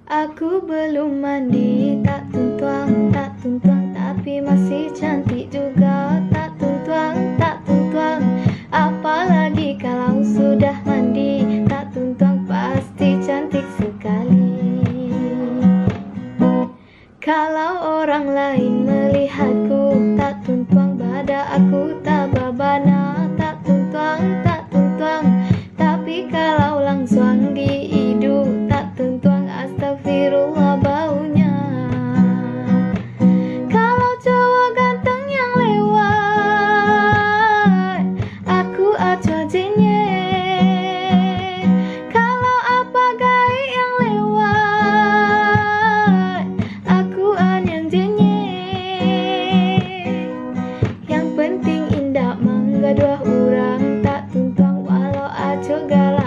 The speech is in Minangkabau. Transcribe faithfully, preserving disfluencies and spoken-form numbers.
Aku belum mandi, tak tuntuang, tak tuntuang, tapi masih cantik juga, tak tuntuang, tak tuntuang. Apalagi kalau sudah mandi, tak tuntuang, pasti cantik sekali. Kalau orang lain melihatku, tak tuntuang, badan aku tak babana, tak tuntuang, tak tuntuang. Tapi kalau langsuang diidu, tak tuntuang, astagfirullah baunya. Kalau cowok ganteng yang lewat, aku acuah jenyeh. Kalau apa gaik yang lewat, aku anyang jenyeh. Yang penting indak manggaduah urang, tak tuntuang walau acuah galak.